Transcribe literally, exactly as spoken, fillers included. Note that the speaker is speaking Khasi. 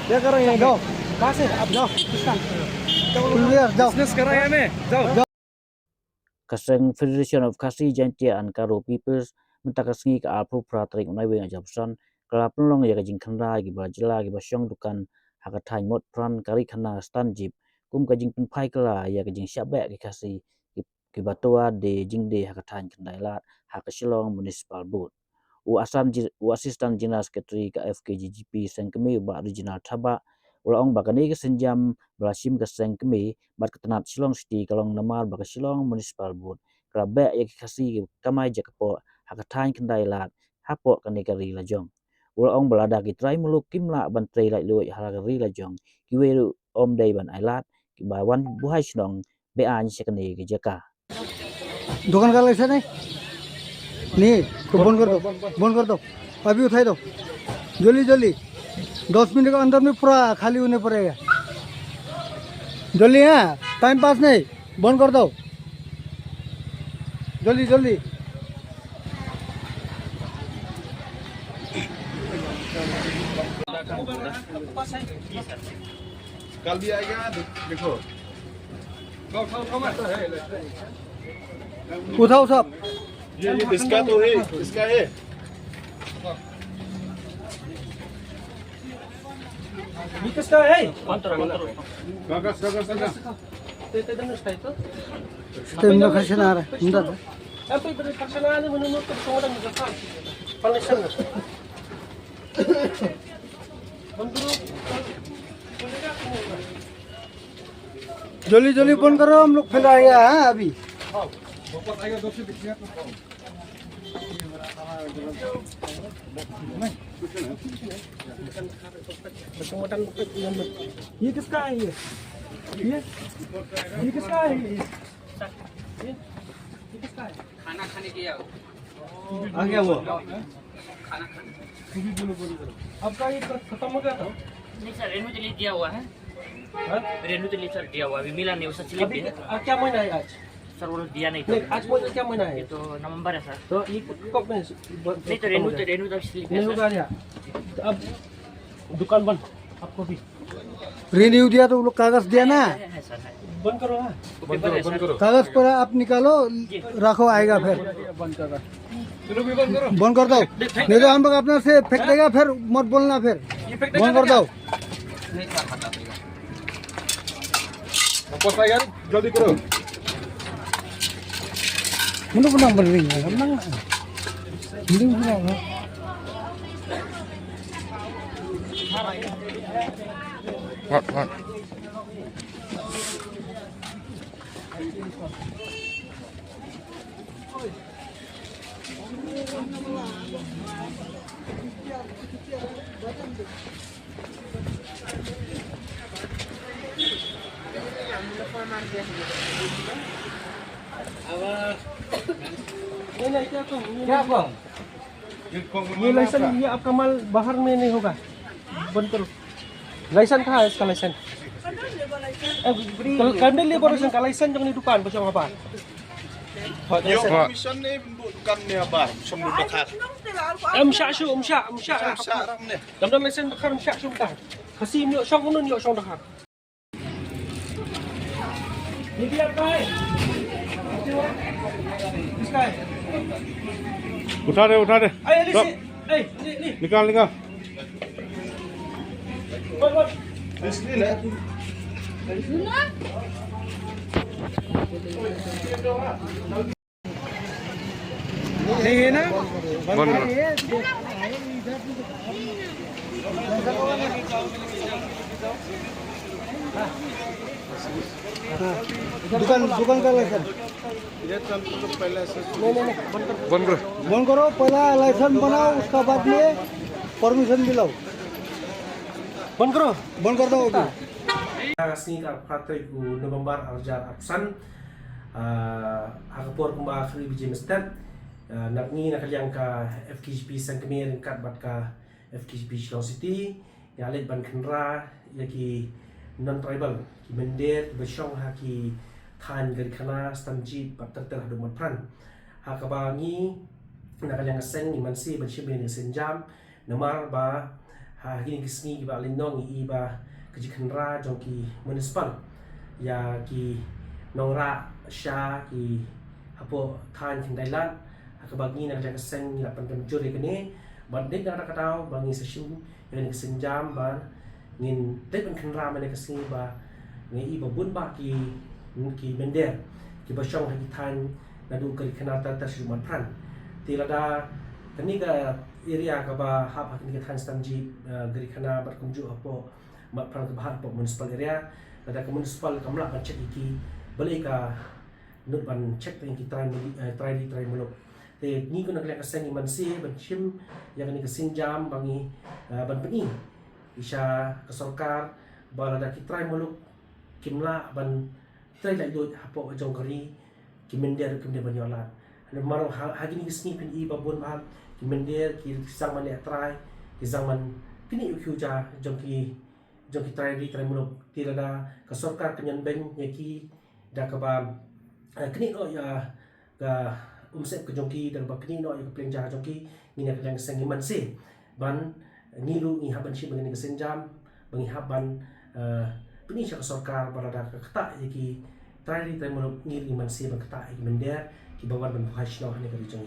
क्या कर रहे हैं? जाओ। कहाँ से? आप जाओ। पाकिस्तान। खुल गया, जाओ। बिजनेस कर रहे हैं हमें। जाओ। Ka seng Federation of Khasi Jaintia and Garo Peoples mynta ka sngi ka arphew phra tarik u Naiwieng arhajar arphew san ka la pynlong ïa ka jingkhynra ïa kiba jylla kiba shong dukan ha ka thaiñ Motphran, Karikhana, Stanjip kum ka jingpynphai kylla ïa ka jingshah beh ki Khasi ki, kiba twa de jingdie ha ka thaiñ Khyndai Lad ha ka Shillong Municipal Board. U Assam Ji-, u Assistant General Secretary ka F K J G P Seng Kmie, u Bah Reginald Thabah, u la ong ba kane ka sienjam ba la shim ka Seng Kmie bad ka tnat Shillong City ka long namar ba ka Shillong Municipal Board ka la beh ïa ki Khasi kiba kamai jaka poh ha ka thaiñ Khyndai Lad hapoh kane ka ri lajong. U la ong ba lada ki trai muluk kim lah ban trei laitluid ha la ka ri lajong, kiwei ruh ym dei ban ailad, kiba wan buhai shnong be-aiñ sha kane ka jaka. दुकान का लाइसेंस है? नहीं, तो बंद कर दो, बंद कर दो, अभी उठाई दो, जल्दी जल्दी, दस मिनट के अंदर में पूरा खाली होने पड़ेगा। जल्दी, हाँ, टाइम पास नहीं, बंद कर दो, जल्दी जल्दी। कल भी आएगा, दे-, देखो। उठाओ सब। ये, ये इसका तो है, इसका है। ये किसका है? कागज, कागज, कागज। Stem na karsana ara, nda. जल्दी जल्दी बंद करो, हम लोग फैला गया है अभी। ये किसका है ये? ये, ये किसका है ये? ये, ये किसका है? खाना खाने के आओ। आ गया वो। खाना खाने। आपका ये खत्म हो गया था? नहीं सर, रेनू तेली दिया हुआ है। हाँ? रेनू तेली सर दिया हुआ, अभी मिला नहीं, उसका स्लिप अभी भी है। क्या, क्या महीना है आज? सर, वो लोग दिया नहीं था। नहीं, आज महीना क्या महीना है? ये तो नवंबर है सर। तो ये कब में ब-, नहीं तो खत्म रेनू हो तो, गया? रेनू तो स्लिप है नहीं सर। होगा क्या? तो अब दुकान बंद, आपको भी। रिन्यू दिया तो वो लोग कागज दिया ना? है, है, है सर, है। बंद करो, हाँ। वो पेपर है सर। कागज पर आप निकालो, रखो, आएगा फिर। बंद कर दो, नहीं तो हम लोग अपने से फेंक देगा, फिर मत बोलना फिर। बंद कर दो। वापस आ यार, जल्दी करो। Mano ba nang byrngem, nang, mano ba nang, What, what? क्या हुआ? ये लाइसेंस, ये आपका माल बाहर में नहीं होगा, बंद करो। लाइसेंस कहाँ है इसका लाइसेंस? कल-, कैंडल लेबोरेशन का लाइसेंस जो नहीं दुकान पर जो वहाँ पर। Ïoh permission ne dukan ne abar, shong dakhar. Em shah shu, em shah, em shah. Shah, shah ram ne. Dam dam lesen dakhar, em shah shu dakhar. Khasi em ïoh shong, uno ïoh shong dakhar. Ye bhi aapka hai? Kiska hai? उठा दे, उठा दे। Hey, Ali, hey, Ali, Ali. निकाल, निकाल। नहीं है ना? बंद करो। दुकान, दुकान का लाइसेंस। नहीं, नहीं, नहीं, बंद करो। बंद करो। बंद करो, पहला लाइसेंस बनाओ, उसका बाद में परमिशन दिलाओ। बंद करो। बंद कर दो अभी। Ka sngi ka phra tarik u November arhajar arphew san, ah, ha ka por kumba khatwei baje mynstep, ah, na ka sngi na ka liang ka F K J P Seng Kmie ryngkat bad ka F K J P Shillong City, ngi la leit ban khynra ïa ki non-tribal, ki mynder kiba shong ha ki thaiñ Karikhana, Stanjip bad ter ter haduh Motphran. Ha kaba ngi na ka liang ka seng ngi man sih ban shim ïa ka sienjam namar ba Ha kine ki sngi kiba lyngkot ngi i ba ka jingkhynra jong ki municipal ïa ki nongrah sha ki hapoh thaiñ Khyndai Lad, ha kaba ngi na ka liang ka seng ngi la pyndem jur ïa kane. Bad dei na kata ka daw ba ngi sa shim ïa kane ka sienjam ba ngin dei ban khynra mynne ka sngi ba ngi i ba bun bah ki, ki mynder kiba shong ha ki thaiñ naduh Karikhana ter ter sha Matpran. Te lada kane ka area kaba hap ha kane ka thaiñ Stamjip, eh, Karikhana bad kumjuh hapoh Matpran kaba hap hapoh municipal area, lada ka municipal kam lah ban check ïa ki, balei ka nud ban check ïa ki trai mili-, eh, trai ri trai muluk. Te ngi kumne na ka liang ka seng ngi mynse ban shim ïa kane ka sienjam ba ngi, eh, ban pyni sha ka sorkar ba lada ki trai muluk kim lah ban trei laitluid hapoh jong ka ri, ki mynder kim dei ban ïoh lad. Namar ha, ha kine ki sngi phin i ba bun bah ki mynder ki, ki sdang ban leh trai, ki sdang ban knieh u khiew ja jong ki, jong ki trai ri trai muluk. Te lada ka sorkar kan ïanbeiñ ïa ki da kaba, eh, knieh noh ïa ka umsyep ka jong ki, da kaba knieh noh ïa ka pliang ja ka jong ki, ngi na ka liang ka seng ngi mynse ban, ngi ruh ngi hap ban shim ïa kane ka sienjam ba ngi hap ban, eh, pyni sha ka sorkar ba lada ka ktah ïa ki trai ri trai muluk, ngi ruh ngi mynse ban ktah ïa ki mynder kiba wan ban buhai shnong ha kane ka ri jong ngi.